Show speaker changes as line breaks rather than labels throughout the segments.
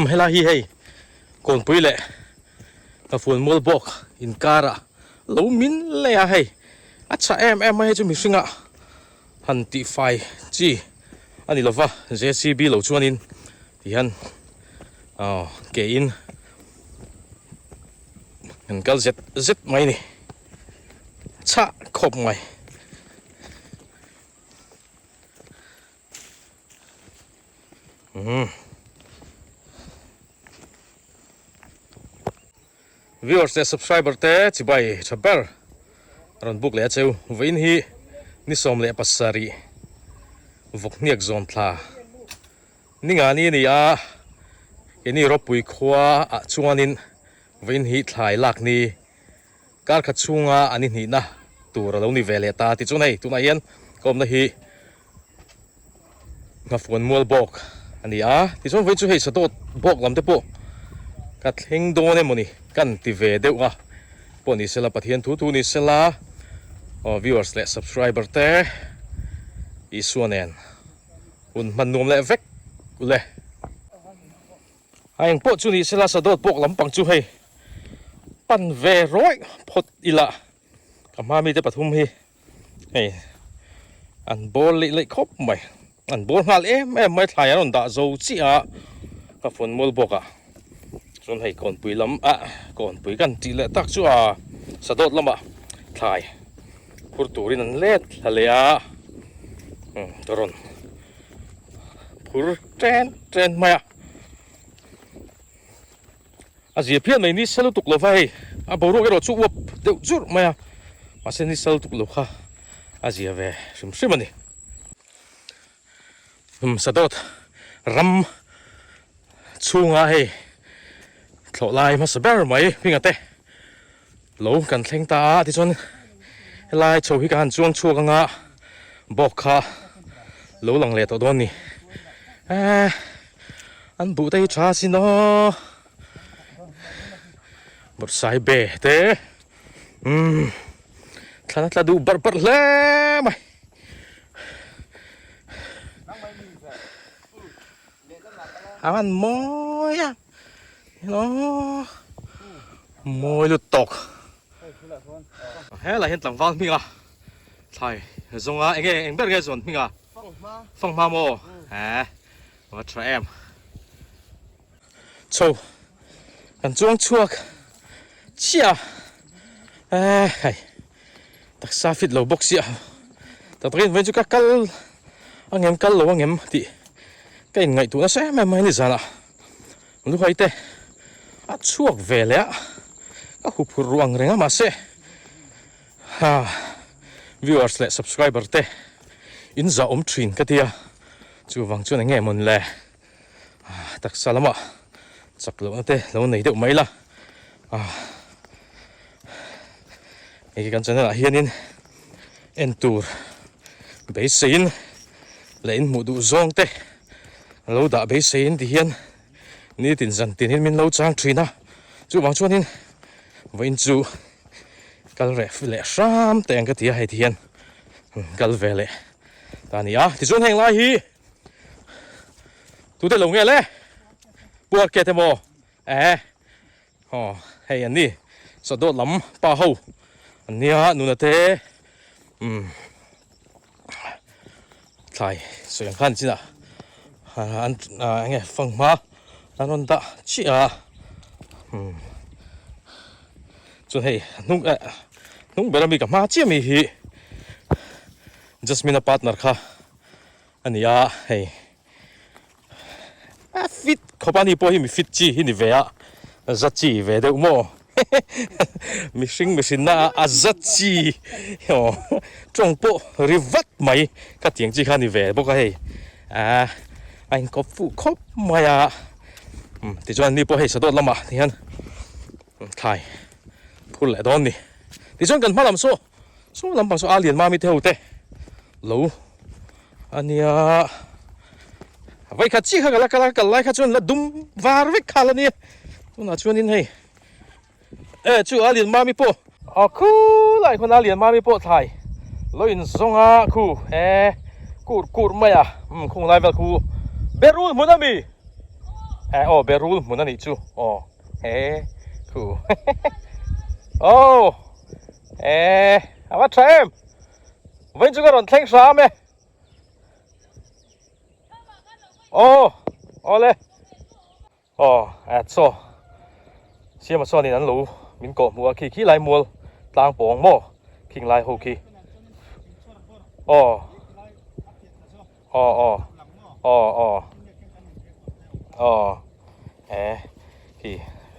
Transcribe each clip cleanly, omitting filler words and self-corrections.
Umm helai hi hei Kawnpui leh Nghafuan mual bawk inkar ah lo min leh a hei a chhah em em mai hei chu mihring ah han tih fai chi a ni lova JCB lo chuanin ti hian aw ke in an kal zet zet mai a ni chhah khawp mai. Umm. Viewers leh subscriber te chibai tha ber rawn book leh a cheu. Vawiin hi ni 17 vawkhniak zawn thla ni nga ni a ni a, keini ropui khua ah chuanin vawiin hi thlai lak ni kar khat chhunga an ihnihna tur a lo ni ve leh ta tichuan hei tunah hian ka awmna hi Nghafuan mual bawk a ni a, tichuan vawiin chu hei sadawt bawk lam te pawh ka thleng dawn emaw ni kan ti ve deuh a, pawh ni sela Pathian thu thu ni sela aw viewers leh subscriber te Isua nen hun hman nuam leh vek ule. A eng pawh chu ni sela sadawt bawk lampang chu hei pan ve rawih phawt ila ka hma mite pathum hi. Hei an ball leih leih khawp mai an ball nghal em em mai thlai an rawn dah zo chiah a ka phone mual bawk a chuan hei kawnpui lam ah kawnpui kan tih leh tak chu a sadawt lamah thlai phur turin an let thla leh a umm ka rawn phur chen chen mai a. A zia phian mai ni sal lutuk lo va hei a boruak erawh chu uap deuh churh mai a mahse ni sal lutuk lo kha a zia ve hrim hrim a ni. Umm sadawt ram chhunga hei thlawh lai hmasa ber mai hminga te lo kan thleng ta a tichuan helai chho hi ka han chuang chhuak anga bawk kha lo lang leh tawh dawn a ni eh an buh te hi tha sin aw bawrhsai be te umm thlan a tla duh barh barh hle mai. A han mawi a. Hello mawi lut tawk helai hian tlangval hming a thlai zawnga enge eng ber nge zawn hming a fanghma maw eh a tha em chho kan chuang chhuak chiah a eh hei taksa fit lo bawk sia tak takin vawiin chu ka kal angem kal lo angem tih ka inngaihtuah nasa em em mai a ni zanah. Luhai te a chhuak ve leh a, ka huphurh ruh ang reng a mahse ha viewers leh subscriber te in zah awm thin ka tia chuvang chuan eng nge mawn le taksa lamah chak lohna te lo nei deuh mai la hei kan channel ah hianin en tur beiseiin leh in hmuh duh zawng te. Lo dah beiseiin ti hian nitin zan tin in min lo chang thin a, chuvang chuanin vawiin chu kal reh leh hram teh ang ka ti a hei ti hian kal ve leh ta a ni a, tichuan heng lai hi tute lo nge le puar ke te maw eh aw hei an ni sawdawt lam pa ho an nia nuna te umm. Thlai sawi ang khan chinah an eng nge fanghma an rawn dah chiah a umm chuan hei hnung eh hnung ber ami ka hma chiah ami hi Jasmine a partner kha a ni a hei. A fit khawp a ni pawh hi mi fit chi hi ni ve a, za chi ve deuh maw mihring mihrinna a za chi aw tawng pawh ri vat mai kha tiang chi kha ni ve bawk a hei a a inkawp fuh khawp mai a tichuan ni pawh hei sadawt lamah ti hian thlai phur leh dawn ni tichuan kan hma lam saw Saw lampang saw a lian mami te ho te lo ania vawikhat chiah kha ka la kal a kal lai kha chuan la dum var vek kha la nia tunah chuanin hei e chu a lian mami pawh a khu lai khawn a lian mami pawh thlai lo in zawng a khu e kur kur mai a um khung lai vel khu berul hmun ami. Eh aw berul hmun a nih chu aw he khu aw eh a va tha em vawiin chu ka rawn thleng hram e aw awle Aw eh chaw siama chuanin an lo min kawh hmuh a khi khi lai mual tlang pawng maw khing lai ho khi aw aw aw aw aw aw eh khi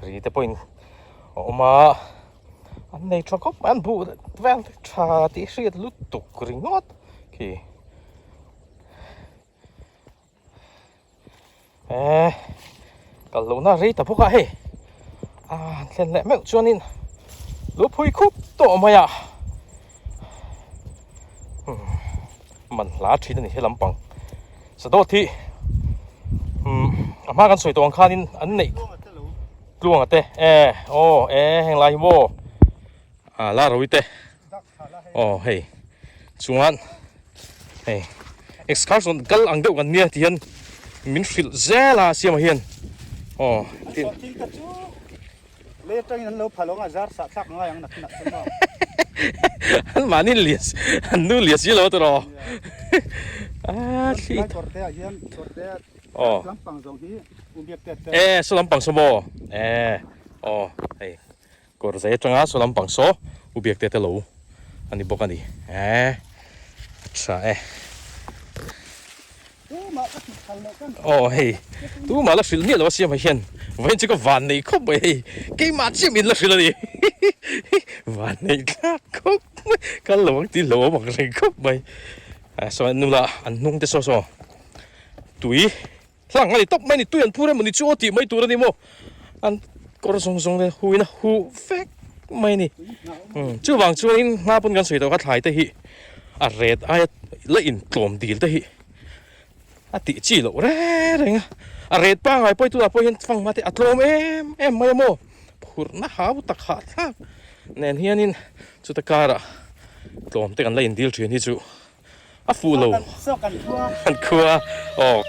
ri te pawhin a awm a an nei tha khawp mai an buh vel te tha tih hriat lutuk ringawt khi. Eh kal lohna rei ta bawk a hei a han thlen leh meuh chuanin lu phui khup tawh mai a man hla thin a ni he lampang sadawt hi umm a hma kan sawi tawh ang khanin an neih tluanga te eh aw eh heng lai hi maw a la ro te aw hei chuan hei excursion kal ang deuh kan nia ti hian min hrilh zel a siamah hian aw tin
thil te chu lei atangin an lo phal awng a zar sah thlak ngai ang nakinah chuan maw
an mahni lian an nu lian si lo tawh rawh a thli
lai kawr te ah hian kawr te
aw
lampang zawng hi ubiak te te
e saw lampang saw maw e aw hei Kawr zai atanga saw lampang saw u biak te te lo a ni bawk a ni eh a tha e. Aw hei tumah la hrilh miah lo a siamah hian vawiin chu ka van nei khawp mai hei keimah chiah min la hrilh a ni van nei thlak khawp mai kal lo ang tih lo awm ang reng khawp mai saw nula an hnung te saw saw tui. Hlang a ni tawp mai ni, tui an phur emaw ni chu aw tih mai tur a ni maw? An kawr zawng zawng te huin a huh vek mai a ni. Chuvang chuanin hma pawn kan sawi tawh kha thlai te hi a ret aia la intlawm dil te hi a tih chi loh reng reng a. A ret pangngai pawh hi tunah pawh hian fanghma te a tlawm em em mai a maw? Phurhna hau tak hahthlak nen hianin chuta karah tlawm te kan la indil thin hi chu A fuh lo. An khua aw.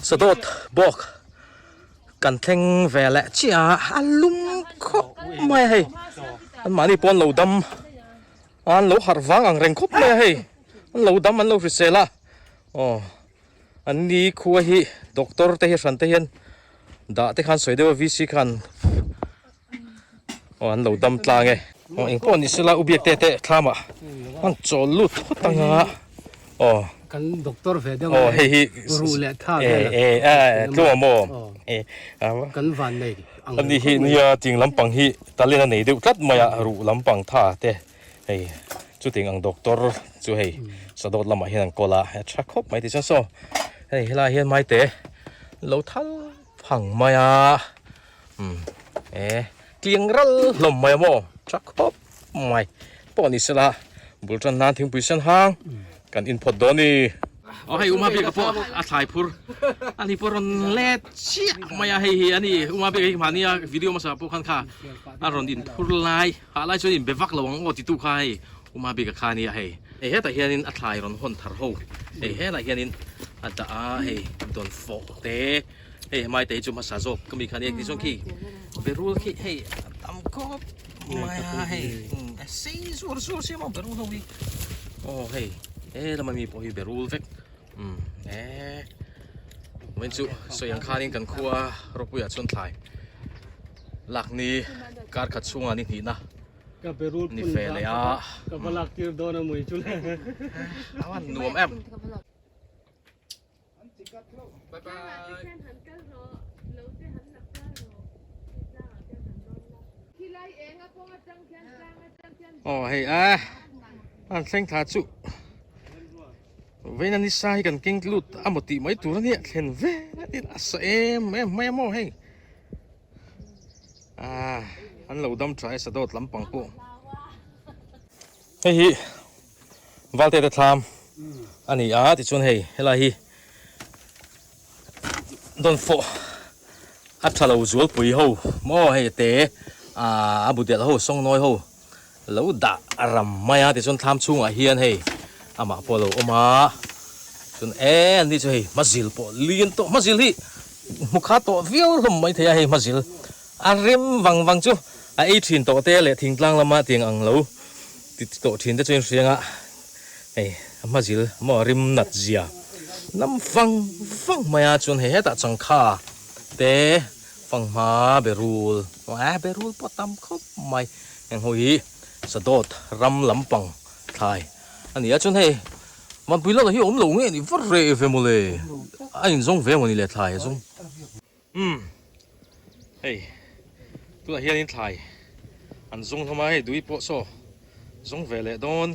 Sadawt bawk kan thleng ve leh chiah a, a lum khawp mai a hei. An mahni pawh an lo dam a, an lo harh vang ang reng khawp mai a hei. An lo dam an lo hrisel a, aw an ni khua hi doctor te hi hran te hian dah te khan sawi deuh a VC khan aw an lo dam tlang e. Aw engpawh ni sela u biak te te thlamah an chawl lut phawt ang a aw.
Kan doctor ve deuh
aw hei hi
ruh leh tha vel
e e tlawm maw e
kan van nei
ang ani hi nia ting lampang hi talent a nei deuh tlat mai a ruh lampang tha te hei chuting ang doctor chu hei sadawt lamah hian an kawl a a tha khawp mai tichuan saw hei helaiah hian maite lo thal phang mai a. Umm e tling ral hlawm mai a maw tha khawp mai pawh ni sela bul tan nan thingpui sen hang kan in phawt dawn ni. Aw hei Uma biak a pawh a thlai phur a ni pawh rawn let chiah mai a hei hi a ni Uma biak hi mahni a video hmasa pawh khan kha a rawn in phur lai hah lai chuan in be vak lo ang aw titu kha hei Uma biak a kha a nia hei. Hei hetah hianin a thlai rawn hawn thar ho hei helaiah hianin a dah a hei dawn fawh te. Hei hmai te hi chu hmasa zawk ka mi khan eng ti chuan khi berul khi hei a tam khawp mai a hei a sei zuar zuar sia maw berul ho hi aw hei he lama mi pawh hi berul vek umm e vawiin chu sawi ang khanin kan khua rawpuiah chuan thlai lak ni kar khat chhungah ni hnihna ni fe leh a
ka va lak tir dawn a mui chu le
a nuam em. Bye bye. Aw hei a an thleng thla chu veina nisa hi kan keng lut a maw tih mai tur ania thlen ve in a sa em em mai a maw hei ah an lo dam tha e sadawt lampang pawh hei hi. Valte te thlam a ni a tichuan hei helai hi dawn fawh a tha lo zualpui ho maw hei te ah a bu delh ho sawngnawi ho lo dah a ram mai a tichuan thlam chhungah hian hei amah pawh a lo awm a chuan e an ni chu hei hmazil pawh lian tawh hmazil hi hmu kha tawh viau hlawm mai thei a hei hmazil a rem vang vang chu a ei thin tawh te leh thingtlang lama tiang ang lo. Ti tawh thin te chuan hriang a, hei a hma zil maw rim nat zia lam vang vang mai a, chuan hei hetah changkha te fanghma berul eh berul pawh tam khawp mai heng ho hi sadawt ram lampang thlai a ni a, chuan hei vanpui lal hi a awm lo nge ni va reh ve mawle a inzawng ve mawni le thlai a zawng. Umm hei tunah hianin thlai an zawng hlawm a hei dui pawh saw zawng ve leh dawn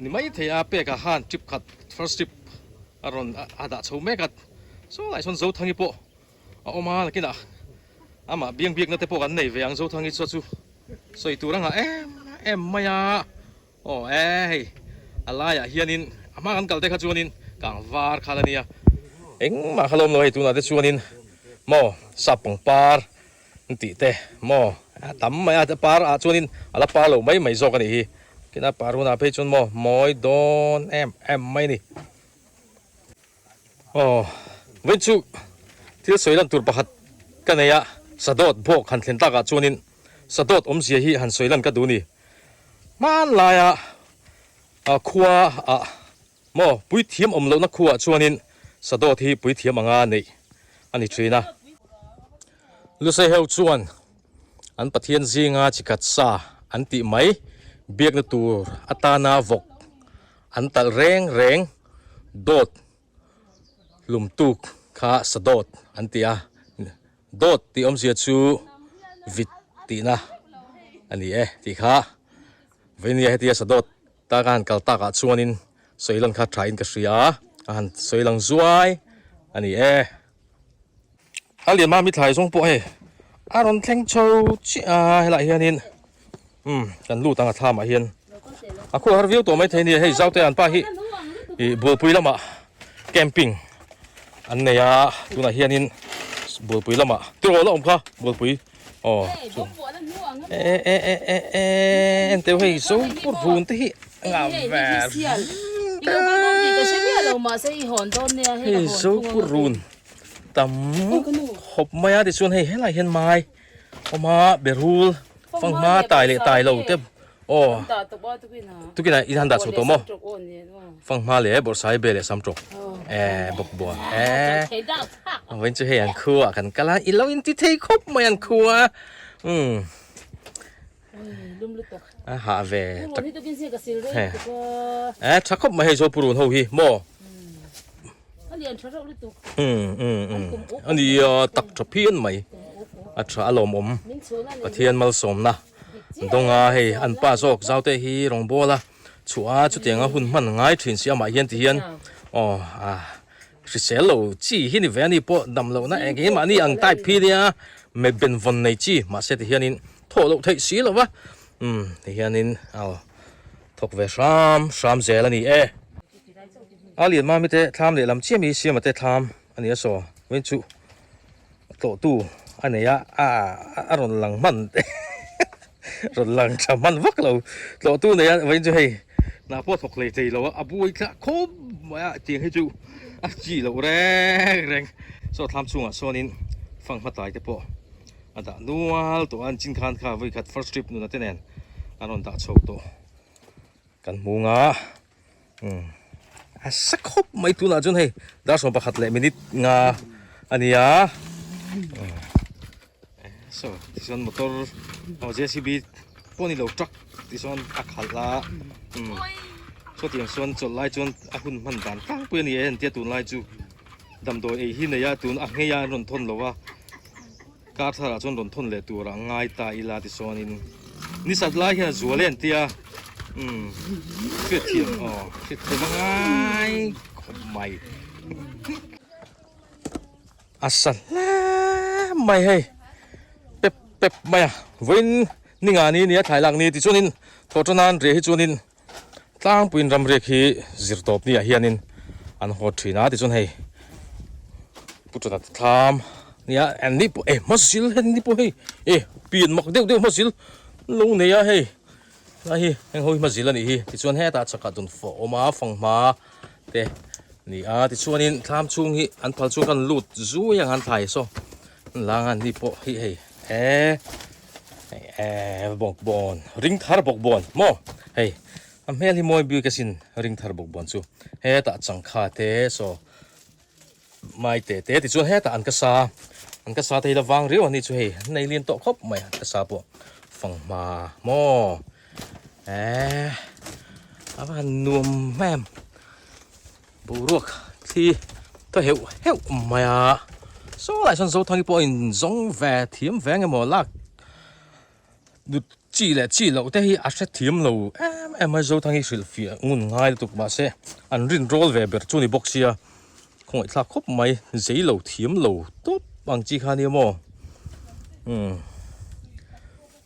ni mai thei a pek ah khan trip khat first trip a rawn a dah chho mek a saw lai sawn Zothangi pawh a awm a nakinah amah biang biakna te pawh kan nei ve ang Zothangi chu chu sawi tur a ngah em em mai a. Aw e hei a laiah hianin a hma kan kal te kha chuanin kang var kha la nia engmah kha la awm lo hei tunah te chuanin maw sap pangpar an tih te maw a tam mai a par ah chuanin a la par lo mai mai zawk a nih hi kina par hunah phei chuan maw mawi dawn em em mai a ni. Aw vawiin chu thil sawi lan tur pakhat ka nei a sadawt bawk han thlen takah chuanin sadawt awmzia hi han sawi lan ka duh a ni. Hmanlaia khua ah maw puithiam awm lohna khuaah chuanin sadawt hi puithiam anga neih a ni thin a. Lusei ho chuan an Pathian zinga chikhat sa an tih mai biakna tur atana vawk an talh reng reng dawt hlum tuk kha sadawt an ti a. Dawt tih awmzia chu vit tihna a ni e tih kha Veinia hetia sadawt ta ka han kal takah chuanin sawi lan kha thain ka hria a, a han sawi lang zuai a ni e. A lian mami thlai zawng pawh hei a rawn thleng chho chiah a helaiah hianin umm kan lut ang a thlamah hian a khuh har viau tawh maithei a ni hei Zaute an pa hi ih Bualpui lamah camping an nei a tunah hianin Bualpui lamah tirawl a awm kha Bualpui aw chu e e e e e enteu hei zo run te hi a ngah ve. Hei Zopurun tam khawp mai a tichuan hei helai hian mai awm a berul fanghma tai leh tai lo te aw tukin ah in han dah chho tawh maw fanghma leh bawrhsai be leh samtawk eh bawkbawn eh vawiin chu hei an khuaah kan kal a i lo inti thei khawp mai an khua umm. A hah ve tak eh tha khawp mai hei Zopurun ho hi maw a nia tak tha phian mai a tha a lawmawm Pathian malsawmna dawnga hei an pa zawk zaute hi rawngbawla chhuah a chutianga hun hman ngai thin si amah hian ti hian aw a Hrisel lo chi hi ni ve a ni pawh dam lohna eng eng mahni ang type phi nia me benvawn nei chi mahse ti hianin thawh loh theih si lo va umm ti hianin aw thawk ve hram hram zel a ni e. A lian mami te thlam leh lam chiah mi siama te thlam a ni a saw vawiin chu tlawhtu a nei a a rawn lang hman rawn lang tha hman vak lo tlawhtu nei a vawiin chu hei hna pawh thawk hlei thei lo a a buai thla khawp mai a tiang hi chu a chi loh reng reng saw thlam chhungah sawnin fanghma tai te pawh a dah nual tawh a an chin khan kha vawi khat first trip nuna te nen an rawn dah chho tawh kan hmu nga. Umm a sa khawp mai tunah chuan hei dar 11 leh minute nga a ni a saw tichuan motor aw JCB pawh a ni lo truck tichuan a khalh a umm sawtiang sawn chawlh lai chuan a hun hman dan tlangpui a ni e entia tunlai chu damdawi ei hi nei a tun a nghei a an rawn thawn lo a. Kar tharah chuan rawn thawn leh tur a ngai ta ila tichuanin ni sat lai hian a zual e an tia umm hriatthiam aw hriatthiam a ngai khawp mai a sa hle mai hei pep pep mai a vawiin ni nga ni nia thlai lak ni tichuanin thawh tan riah hi chuanin Tlangpuiin ramriak hi zir tawp ni ah hianin an haw thin a tichuan hei pu tana thlam nia an ni pawh eh hmazil hen ni pawh hei eh pian mak deuh deuh hmazil lo nei a hei lai hi heng ho hi hmazil a nih hi tichuan hetah chakah dun fawh a awm a fanghma te ni a tichuanin thlam chhung hi an phal chhung khan lut zui ang an thlai saw an lang a ni pawh hi hei eh. Ehh bawkbawn ring thar bawkbawn maw hei a hmel hi mawi bik asin ring thar bawkbawn chu hetah changkha te saw mai te te tichuan hetah an ka sa an ka sa te hi la vang riau ani chu hei nei lian tawh khawp mai an ka sa pawh fanghma maw ehh a va han nuam em Boruak thli ta heuh heuh mai a, saw lai sawn Zothangi pawh a in zawng ve thiam ve ang emaw lak nut chi leh chi loh te hi a hre thiam lo em em mai Zothangi hrilh fiah ngun ngai lutuk mahse an rin rawl ve ber chu ni bawk sia khawngaih thlak khawp mai zei lo thiam lo tawp ang chi kha nia maw umm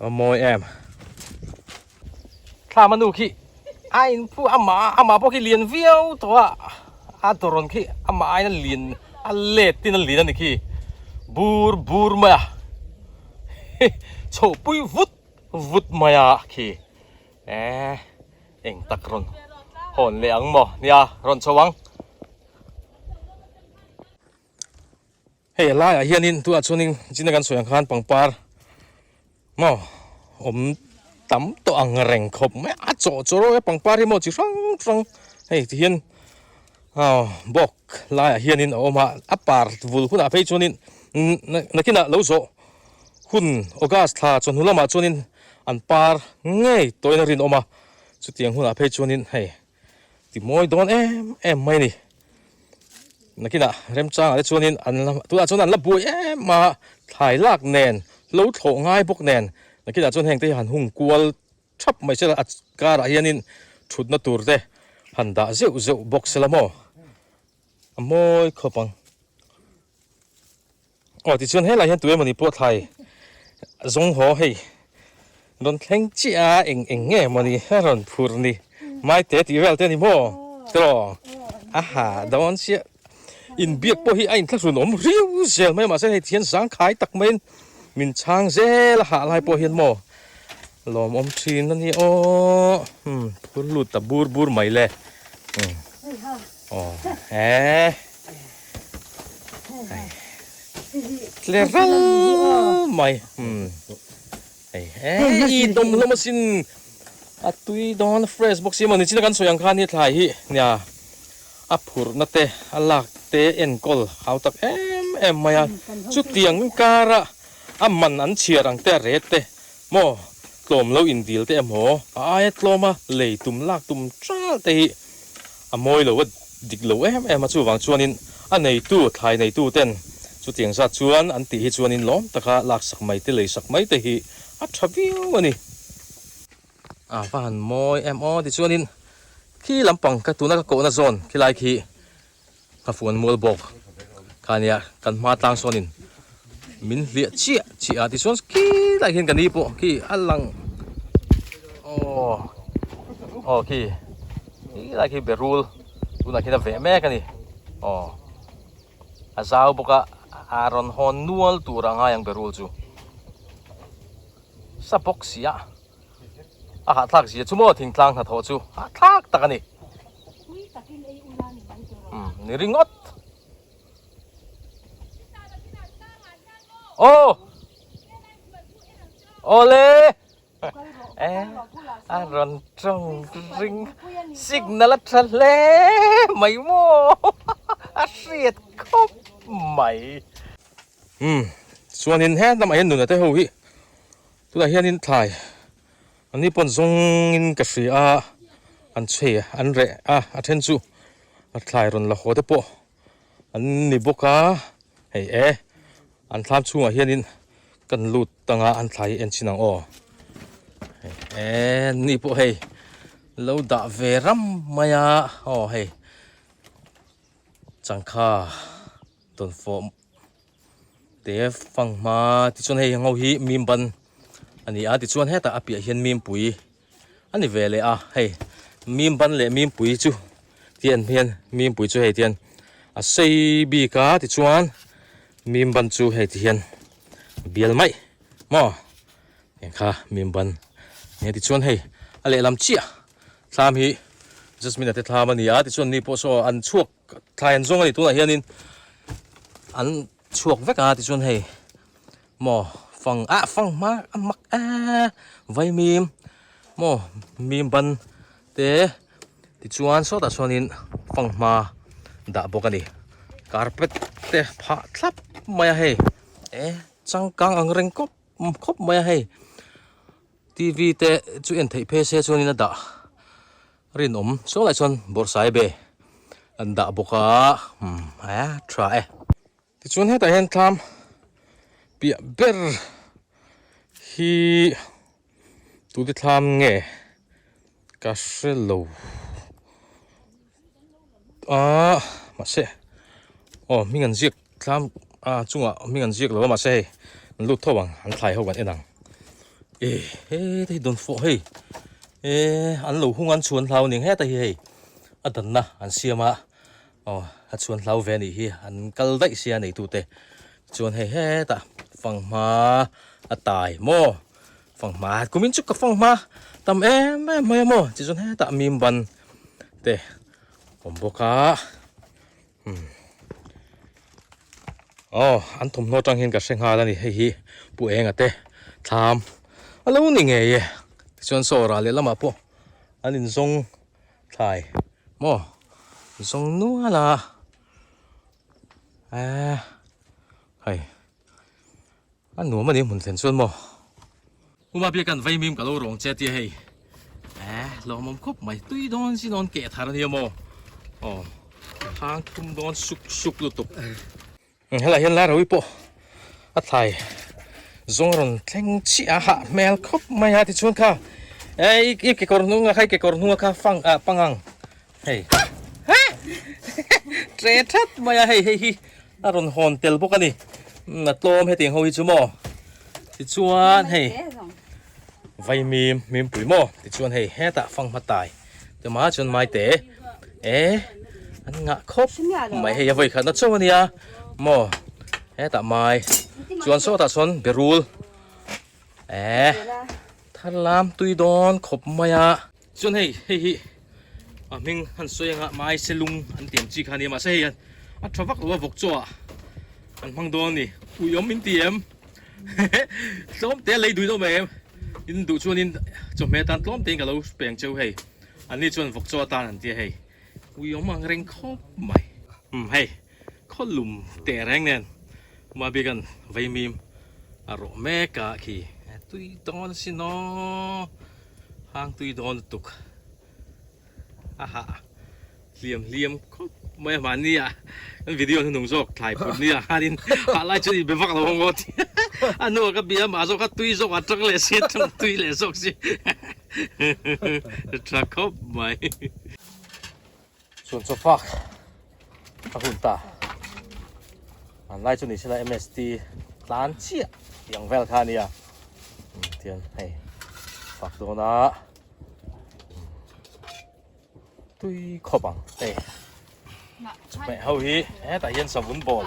a mawi em. Thlam a nu khi a in phu amah amah pawh khi lian viau tawh a a dawrawn khi amah aiin a lian a let tin a lian a ni khi bur bur mai a chhoh pui vut vut mai a khi eh eng tak rawn hawn leh ang maw nia rawn chho ang. Hei a laiah hianin tunah chuanin china kan sawi ang khan pangpar maw awm tam tawh ang reng khawp mai a chawh chawrh rawh e pangpar hi maw chi hrang hrang hei ti hian aw bawk laiah hianin a awm a a par vul hunah phei chuanin nakinah lo zawh hun August thla chawhnu lamah chuanin an par ngei tawhin a rinawm a chutiang hunah phei chuanin hei ti mawi dawn em em mai a ni. Nakinah remchangah te chuanin an la tunah chuan an la buai em a thlai lak nen lo thlawh ngai bawk nen nakinah chuan heng te hi han hung kual thap mai se la a karah hianin thutna tur te han dah zeuh zeuh bawk se la maw a mawi khawp ang. Aw tichuan helai hian tu emawni pawh thlai zawng haw hei rawn thleng chiah a eng eng nge mawni a rawn phur ni maite tih vel te a ni maw tiraw a ha dawn chiah inbiak pawh hi a inthlahrun awm riau zel mai mahse hei thian zangkhai tak maiin min chhang zel a hah lai pawh hian maw lawmawm thin a ni aw phur lut ta bur bur mai le. Aw e tle ral mai umm hei e i dawm hlawm asin a tui dawn fresh bawk si emaw nichina kan sawi ang khan hi thlai hi nia a phurhna te a lak te enkawl hau tak em em mai a chutiang kara a man an chhiar ang te a ret te maw tlawm lo indil te emaw a aia tlawma lei tum lak tum tral te hi a mawi lo a dik lo em em a chuvang chuanin a neitu thlai neitu ten chutiang zat chuan an tih hi chuanin lawm taka laksak mai te leisak mai te hi a tha viau a ni. A va han mawi em aw tichuanin khi lampang ka tuna ka kohna zawn khilai khi ka fuan mual bawk kha nia kan hma tlang sawnin min hliah chiah chiah a tichuan khilai hian ka ni pawh khi a lang aw aw khi khilai khi berul tunah khian a veh mek a ni aw a zau bawk a a rawn hawn nual tur a ngai ang berul chu sa bawk si a. A hahthlak zia chu maw thingtlang hnathawh chu hahthlak tak a ni. Umm ni ringawt. Aw! Awle! E a rawn tawng ring signal a tha hle mai maw a hriat khawp mai. Umm chuanin he lamah hian nuna te ho hi Tunah hianin thlai an ni pawn zawngin ka hria a, an chhe an reh a, a then chu a thlai rawn la haw te pawh an ni bawk a, hei e an thlam chhungah hianin kan lut tang a an thlai hi en chin ang aw, hei e ni pawh hei lo dah ve ram mai a aw hei changkha dawnfawh. Te fanghma tichuan hei ho hi mim ban a ni a tichuan hetah a piah hian mimpui a ni ve leh a hei mim ban leh mimpui chu tian hian mimpui chu hei tian a sei bik a tichuan mim ban chu hei ti hian a bial mai maw eng kha mim ban nia tichuan hei a lehlam chiah thlam hi jasmine a te thlam a ni a tichuan ni pawh saw an chhuak. Thlai an zawng a ni tunah hianin an chhuak vek a tichuan hei maw fang ah fang hma a mak a vaimim maw mim ban te tichuan sawtah chuanin fang hma dah bawk a ni carpet te phah thlap mai a hei e changkang ang reng kawp khawp mai a hei T_V te chu en theih phei se chuanin a dah. Rinawm saw lai chuan bawrhsaibe an dah bawk a umm a tha e. Tichuan hetah hian thlam piah ber hi tute thlam nge ka hre lo a mahse aw hming an ziak thlam a chungah hming an ziak lo a mahse hei an lut tho ang an thlai ho kan en ang e heta hi dawn fawh hei e an lo hung an chhuan hlau ning heta hi hei a danna an siam a aw a chhuan hlau ve anih hi an kal daih sia neitute chuan hei hetah fanghma a tai maw fanghma kumin chu ka fanghma tam em em mai a maw tichuan hetah mim ban te awm bawk a umm aw an thawmhnaw atang hian ka hre nghal a ni hei hi pu enga te thlam a lo ni ngei e tichuan saw rah leh lamah pawh an inzawng thlai maw zawng nual a eee hei a nuam a ni hmun thlen chuan maw. Uma biak an vaimim ka lo rawng che tia hei eh lawmawm khawp mai tui dawn si dawn keh thar ania maw aw hang thum dawn suk suk lutuk helai hian Larawi pawh a thlai zawng a rawn thleng chiah a hah hmel khawp mai a tichuan kha eh i kekawr hnung a kha i kekawr hnung a kha fang ah pangang hei tre that mai a hei hei hi A rawn hawn tel bawk a ni. A tlawm hetiang ho hi chu maw? Tichuan hei vaimim mimpui maw? Tichuan hei hetah fanghma tai te mah chuan maite e an ngah khawp mai hei a vawi khatna chauh a nia maw hetah mai chuan sawtah sawn berul e thar lam tui dawn khawp mai a. Chuan hei hei hi. A hming han sawi anga mai se lung an tiam chi kha ania mahse hei a tha vak lo a vawk chaw ah an hmang dawn a ni ui awm in ti em tlawm te a lei duih lo mai em in duh chuanin chawhmeh atan tlawm te in ka lo peng cheu hei an ni chuan vawk chaw atan an tia hei ui awm ang reng khawp mai umm hei khaw lum teh reng nen mah bik an vaimim a rawh mek a khi tui dawn asin aw hang tui dawn lutuk. A hah hliam hliam khawp mai a mahni ah kan video hnunung zawk thlai phut ni ah khanin hah lai chuan inbe vak lo ang aw tih a hnuah ka bia mah zawk kha tui zawk a tang leh si a tang tui leh zawk si tha khawp mai. Chuan chaw fak a hun ta an lai chu ni sela MST tlan chiah tih ang vel kha a nia tian hei fak dawn a tui khawp ang hei chawhmeh ho hi hetah hian savun ball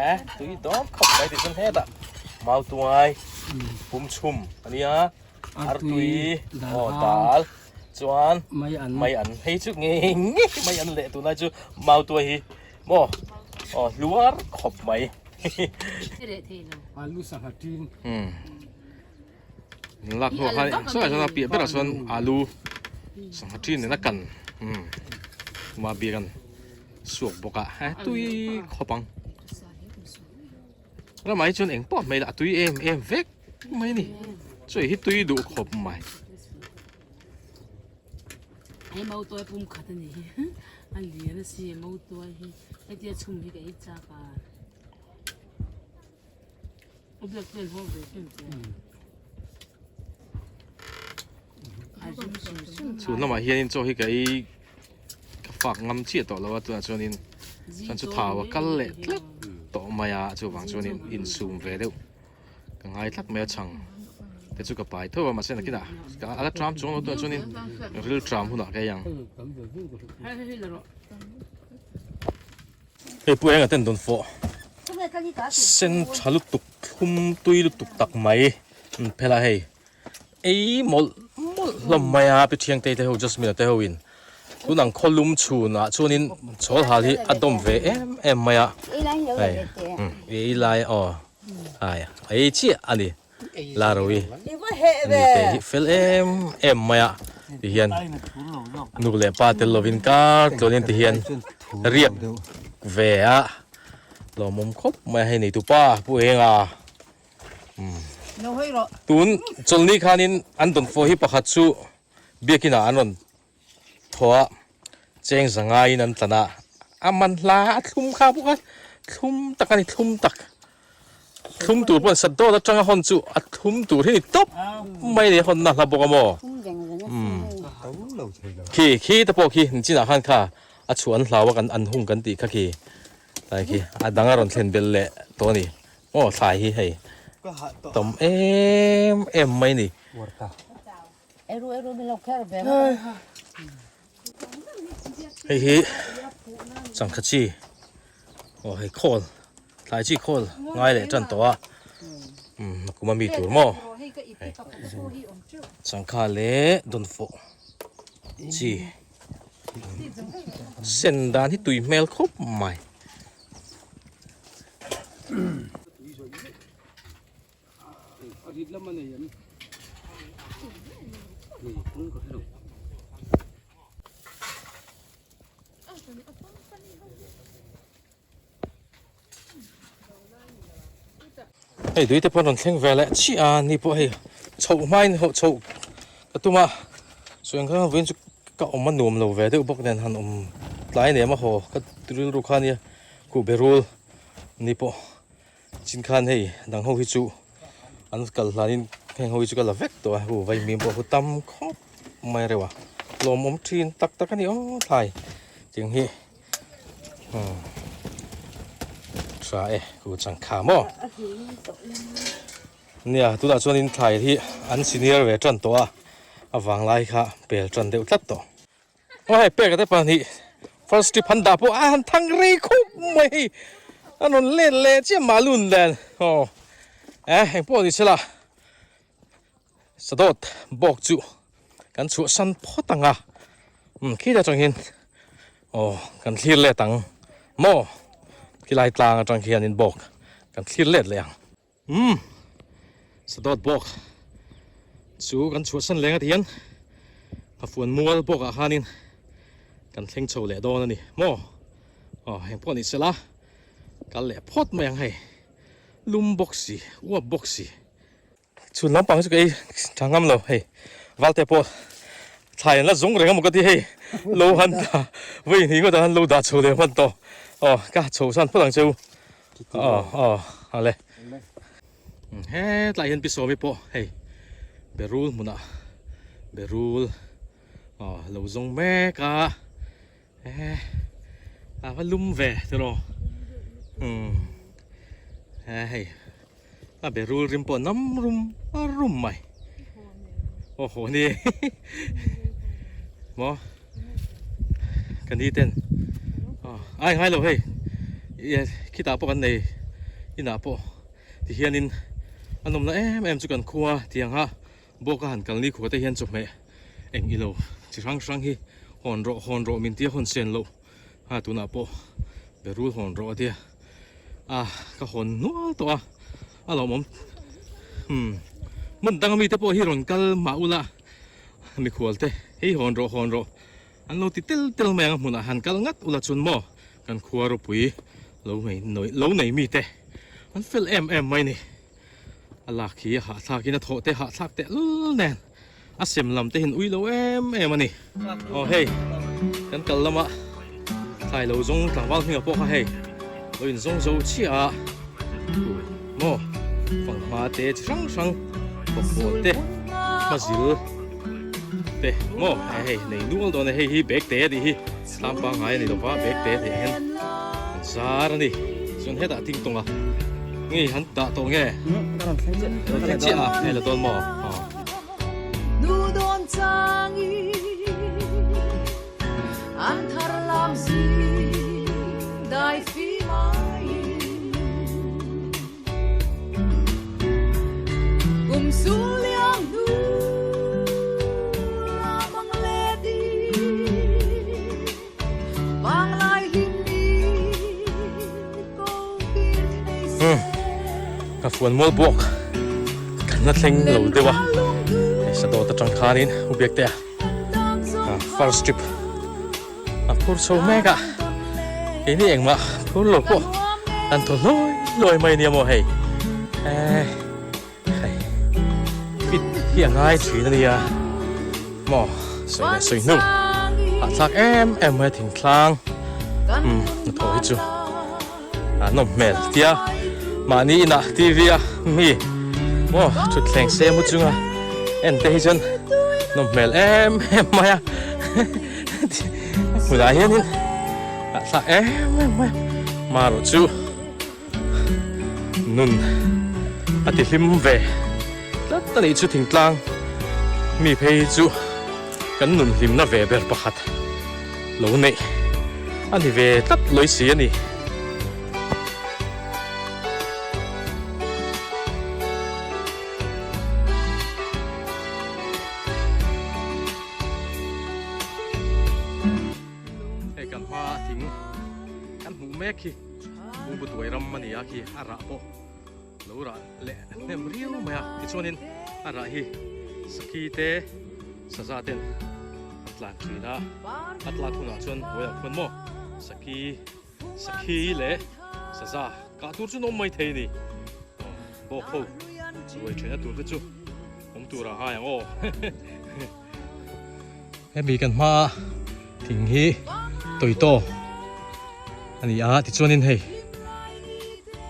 eh tui dawn khawp mai tih chuan hetah mau tuai pum chhum a nia artui aw dal chuan mai an hei chu ngei ngei mai an leh tunlai chu mau tuai hi maw aw hluar khawp mai
alu sangha tin
lak hnuah khan sawi chuan a piah berah chuan alu sangha tin nen a kan ma biak an suak bawk a he tui khawp ang ramah hi chuan eng pawh hmel a tui em em vek mai a ni chaw hi tui duh khawp mai.
Hei mautuai pum khat a ni hi a lian a si mautuai hi hetia chhum hi ka ei chak a u biak vel haw ve chen che a rim sum sum
chhun lamah hianin chaw hi ka ei ka fak ngam chiah tawh lo a tunah chuanin chuan chu thau a kal leh tlat tawh mai a chuvang chuanin insum ve deuh ka ngai tlat mai a chhang te chu ka pai tho a mahse nakinah a la tram chuang lo tunah chuanin ril tram hunah ka ei ang. Hei pu enga ten dawn fawh sen tha lutuk thlum tui lutuk tak mai an phel a hei ei mawlh mawlh hlawm mai a pi thiangtei te ho Jasmine te ho in tun ang khaw lum chhun ah chuanin chhawl hal hi a dawm ve em em mai a hei ei lai aw ai ei chiah a ni la ro i ani te hi fel em em mai a ti hian nu leh pa tel lovin kar tluanin ti hian riak ve a lawmawm khawp mai a hei nei tupa pu enga. Tun chawlhni khanin an dawnfawh hi pakhat chu biakin ah an rawn thaw a, cheng za ngaiin an tlan a, a man hla a thlum kha bawk a, thlum tak a ni thlum tak, thlum tur pawh an sat dawt atanga hawn chu a thlum tur hi ni tawp mai a ni a hawnna hla bawk a maw khi khi te pawh khi nichinah khan kha a chhuah an hlau a kan an hung kan tih kha khi tlai khi a dang a rawn thlen belh leh tawh a ni. Aw thlai hi hei tam em em mai ni. Hei hi changkha chi aw hei khawl thlai chi khawl ngai leh tan tawh a umm a kum a mi tur maw hei changkha leh dawnfawh chi sen dan hi tui hmel khawp mai. Hei tui te pawh an rawn thleng ve leh chiah a ni pawh hei chhoh hmain hawh chhoh ka tum a chuan kha vawiin chu ka awm a nuam lo ve deuh bawk nen han awm tlai nem a haw ka rilru kha nia khuh be rul ni pawh chin khan hei dang ho hi chu an kal hlanin heng ho hi chu ka la vek tawh a hu vaimim pawh hu tam khawp mai reuh a lawmawm thin tak tak a ni aw thlai tiang hi. Tha e ku changkha maw nia tunah chuanin thlai hi an senior ve tan tawh a a vanglai kha pel tan deuh tlat tawh aw hei pek te pahnih first trip han dah pawh a han thang rei khawp mai hei a rawn let leh chiah malun nen aw eh engpawh ni sela Sadawt bawk chu kan chhuahsan phawt ang a. Umm khitah atang hian aw kan thlir let ang maw khilai tlang atang khianin bawk kan thlir let leh ang. Umm sadawt bawk chu kan chhuahsan leng a ti hian a fuan mual bawk ah khanin kan thleng chho leh dawn a ni maw aw eng pawh ni sela kal leh phawt mai ang hei lum bawk si uap bawk si. Chhun lampang chu ka ei tha ngam lo hei valte pawh thlai an la zawng reng a maw ka ti hei lo han dah vawi hnih ngawt ah han lo dah chho leh hman tawh aw ka chho san phawt ang che u aw aw ale hetlai hian pi sawmi pawh hei berul hmunah berul aw lo zawng mek a e a va lum ve tiraw umm hei. A be rul rim pawh nam rum a rum mai. Aw haw ni maw ka ni ten ai ngai lo hei khitah pawh kan nei inah pawh ti hianin a nawmna em em chu kan khua tiang a bawk a han kal ni khua te hian chawhmeh eng ilo chi hrang hrang hi hawn rawh hawn rawh min tia hawn sen loh. A tunah pawh berul hawn rawh a tia a ka hawn nual tawh a a lawmawm umm hmun danga mite pawh hi rawn kal mah ula mikhual te hei hawn rawh hawn rawh an lo ti tel tel mai ang a hmunah han kal ngat ula chuan maw kan khua ropui lo lo nei mite an fel em em mai ni a lak hi a hahthlak in a thawh te hahthlak teh lul nen. A sem lam te hian ui lo em em a ni. Aw hei kan kal lama thlai lo zawng tlangval hmingah pawh kha hei lo in zawng zo chiah a maw fanghma te chi hrang hrang bawkbawn te hmazil te maw hei nei nual dawn a hei hi bag te a nih hi thlam pangngai a ni lova bag te a nih hian an zar a ni chuan hetah ting tawng a ngei han dah tawh nge rawn thleng chiah a hei la dawn maw aw. Ka fuan mual bawk kan la thleng lo deuh a hei sadawt atang khanin u biakte a first trip a phur chho mek a keini engmah phur lo pawh an thaw hlawi hlawi mai nia maw hei eh hei fit hi a ngai thin a nia maw sawi leh sawi hnu hahthlak em em mai a thingtlang umm hnathawh hi chu a nawm hmel tia mahni inah T V a mi maw thutthleng se mu chunga en te hi chuan nawm hmel em em mai a hmunah hianin hahthlak em em mai a marawh chu. Nun a ti hlim ve tlat a nih chu thingtlang mi phei hi chu kan nun hlimna ve ber pakhat lo neih a ni ve tlat lawi si a ni. Hei kan hma thing kan hmuh mek hi. Bungbu tuai ram a ni a khi a rah pawh lo rah leh hnem riau mai a tichuanin a rah hi sakhi te saza ten an tlan thin a a tlak hunah chuan hnuaiah khuan maw sakhi sakhi leh saza kah tur chu an awm mai thei a ni bawk ho ruai thena tur te chu awm tur a ngai ang aw hemi kan hma thing hi toito a ni a tichuanin hei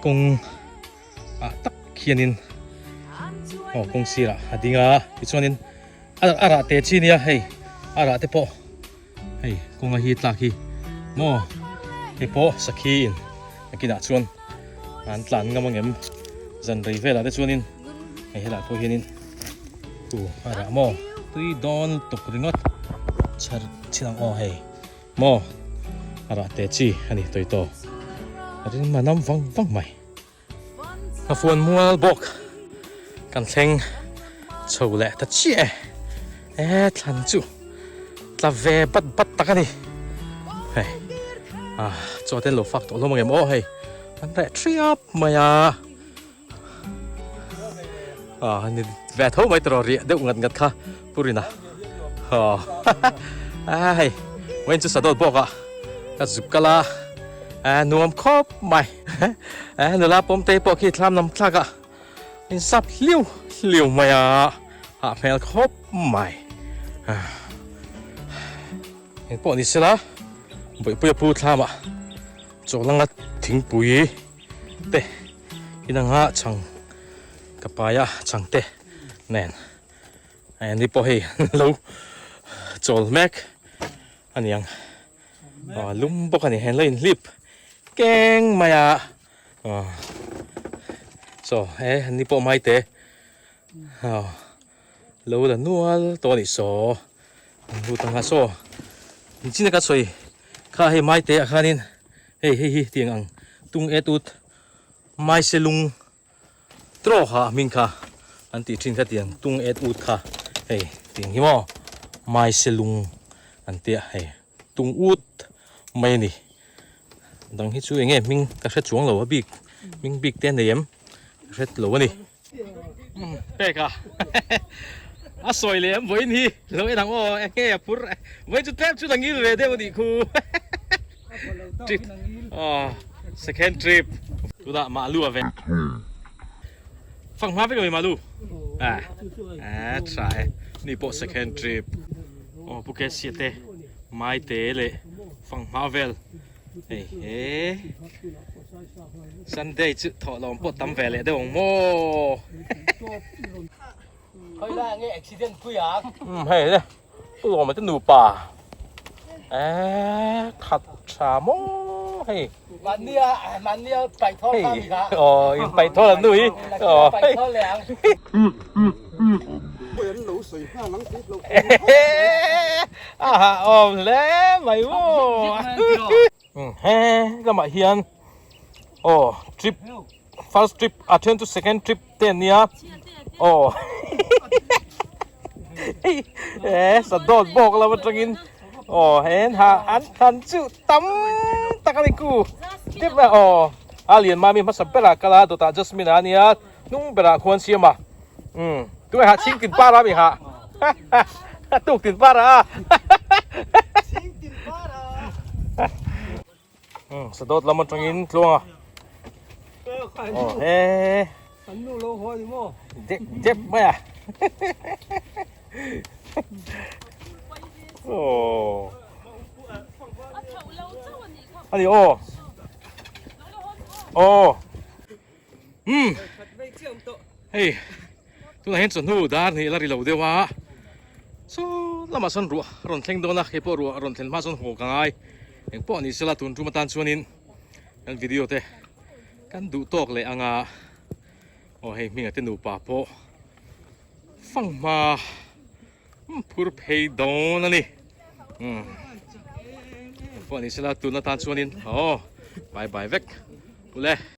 kawng ah tak khianin aw kawng sirah a ding a tichuanin a rah te chi nia hei a rah te pawh hei kawnga hi tlak hi maw hei pawh sakhi in a kinah chuan an tlan ngam angem zan rei velah te chuanin hei helai pawh hianin u a rah maw tui dawn tuk ringawt chhar chin ang aw hei maw a rah te chi a ni tawi tawh a ring a nam vang vang mai a fuan mual bawk kan thleng chho leh ta chiah e e thlan chu. Tla ve bat bat tak a ni. Hei ah chaw te an lo fak tawh hlawm ang em aw hei an reh thiap mai a. Ah ni ve tho mai tawh riah deuh ngat ngat kha purina. Aw a hei vawiin chu sadawt bawk a ka zuk kal a a nuam khawp mai. A nula pawm te pawh khi thlam lam thlak a. In sap hliu hliu mai a, hah hmel khawp mai. Eng pawh ni sela, Bawihpuia pu thlamah chawlanga thingpui te inanga chhang ka pai a, chhang te nen ni pawh hei lo chawl mek a niang. Lum bawk a ni, heng lo inhlip keng mai a. Chaw e ni pawh mai te lo la nual tawh a nih saw lut ang a saw nichin a ka sawi kha hei mai te ah khanin hei hei hi tiang ang tung et ut mai se lung trawk ha hming kha an tih thin kha tiang tung et ut kha hei tiang hi maw mai se lung an tia hei tung ut mai a ni. Dang hi chu enge hming ka hre chuang lo a bik hming bik te a nei em ka hre lo a ni. Pek a a sawi leh em vawiin hi lo en ang aw enge a phur vawiin chu tlem chu la ngil ve deuh a nih khu trip aw second trip tunah mahlu a ve fang hma vek a mi mahlu a a tha e ni pawh second trip aw pu Kesia te Maite leh Fanghma vel hei he Sunday chu thawh lawm pawh tam ve leh deuh ang maw.
Khawi lai nge accident pui a?
Um hei le Pu Lawma te nupa eh khat tha maw hei.
Mahnia mahnia paih thawl kha mi kha.
Aw in paih thawl an nu hi.
Aw paih thawl leh ang.
Pawh an lo sawi nghal ang tih loh.
A hah awm hle mai maw. He lamah hian aw trip first trip a then chu second trip te an nia aw he sadawt bawk lam atangin aw hen ha an han chu tam tak a ni ku trip a aw a lian mami hmasa berah kal a dawtah Jasmine a nia. Hnung berah khuan siam a. Umm. Tunge ha chhing tin par a mi ha. Tuk tin par a.
Chhing tin par a.
Umm sadawt lam atangin tluang a. Oh he.
An nu lo haw ni maw?
Dep dep mai a. Oh. Ani aw. Oh. Umm hei tunah hian chawhnu dar hnih la ri lo deuh a saw lamah sawn ruah a rawn thleng dawn a keipawh ruah a rawn thlen hma chuan haw ka ngai engpawh ni sela tun tum atan chuanin kan video te kan duh tawk leh anga aw hei hminga te nupa pawh fanghma phur phei dawn a ni umm engpawh ni sela tun atan chuanin aw bye bye vek ule.